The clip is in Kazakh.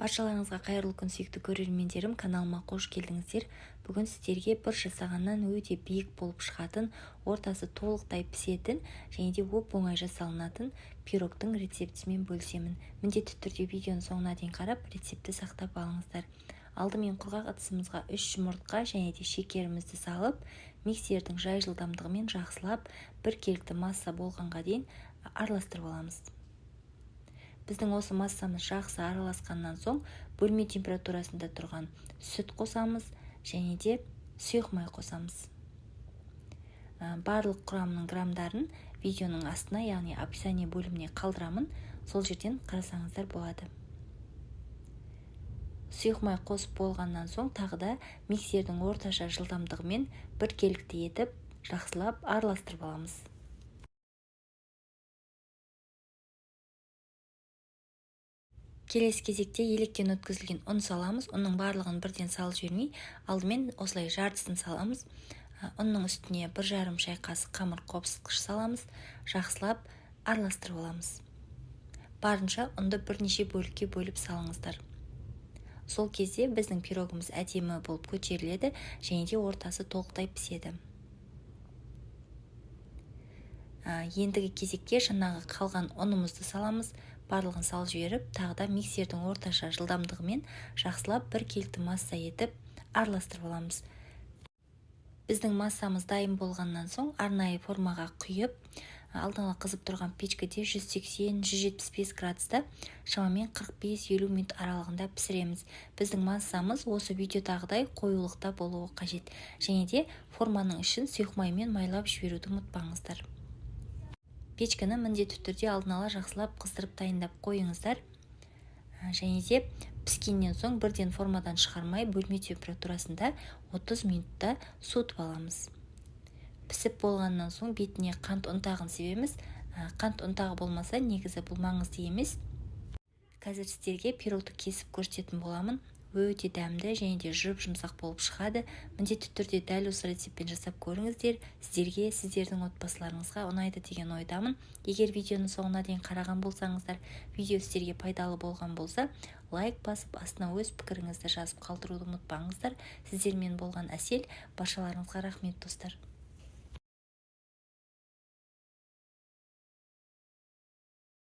Баршаларыңызға қайырлы күн, сүйікті көрермендерім, каналыма қош келдіңіздер. Бүгін сіздерге бір жасағаннан өте биік болып шығатын, ортасы толықтай пісетін және де оп-оңай жасалынатын пирогтың рецептімен бөлісемін. Міндетті түрде видеоның соңына дейін қарап, рецептті сақтап алыңыздар. Алдымен құрғақ ыдысымызға 3 жұмыртқа және де шекерімізді салып, миксердің жай жылдамдығымен жақсылап біркелкі масса болғанға дейін араластырып аламыз. Біздің осы массамыз жақсы араласқаннан соң бөлме температурасында тұрған сүт қосамыз және де сұйық май қосамыз. Барлық құрамының грамдарын видеоның астына, яғни описание бөліміне қалдырамын, сол жерден қарасаңыздар болады. Сұйық май қосып болғаннан соң тағы да миксердің орташа жылдамдығымен біркелікті етіп жақсылап араластырып аламыз. Келесі кезекте електен өткізілген ұн саламыз. Ұнның барлығын бірден салып жібермей, алдымен осылай жартысын саламыз. Ұнның үстіне 1,5 шай қасық қамыр қопсытқыш саламыз. Жақсылап араластырып аламыз. Барынша ұнды бірнеше бөлікке бөліп салыңыздар. Сол кезде біздің пирогымыз әдемі болып көтеріледі және де ортасы толықтай піседі. Ендігі кезекте жаңағы қалған ұнымызды саламыз. Барлығын салып жіберіп, тағы да миксердің орташа жылдамдығымен жақсылап біркелкі масса етіп араластырып аламыз. Біздің массамыз дайын болғаннан соң арнайы формаға құйып, алдын ала қызып тұрған печкеде 180-175 градуста шамамен 45-50 минут аралығында пісіреміз. Біздің массамыз осы видеодағыдай қоюлықта болуы қажет. Және де форманың ішін сұйық маймен майлап жіберуді ұмытпаңыздар. Печкені міндетті түрде алдын ала жақсылап қыздырып дайындап қойыңыздар. Және де піскеннен соң бірден формадан шығармай бөлме температурасында 30 минутта суытып аламыз. Пісіп болғаннан соң бетіне қант ұнтағын себеміз. Қант ұнтағы болмаса негізі бұл маңызды емес. Қазір сіздерге пирогты кесіп көрсететін боламын. Өте дәмді және де жұп-жұмсақ болып шығады. Міндетті түрде дәл осы рецептпен жасап көріңіздер. Сіздерге, сіздердің отбасыларыңызға ұнайды деген ойдамын. Егер видеоның соңына дейін қараған болсаңыздар, видео сіздерге пайдалы болған болса, лайк басып, астына өз пікіріңізді жазып қалдыруды ұмытпаңыздар. Сіздермен болған Әсел, баршаларыңызға рахмет, достар.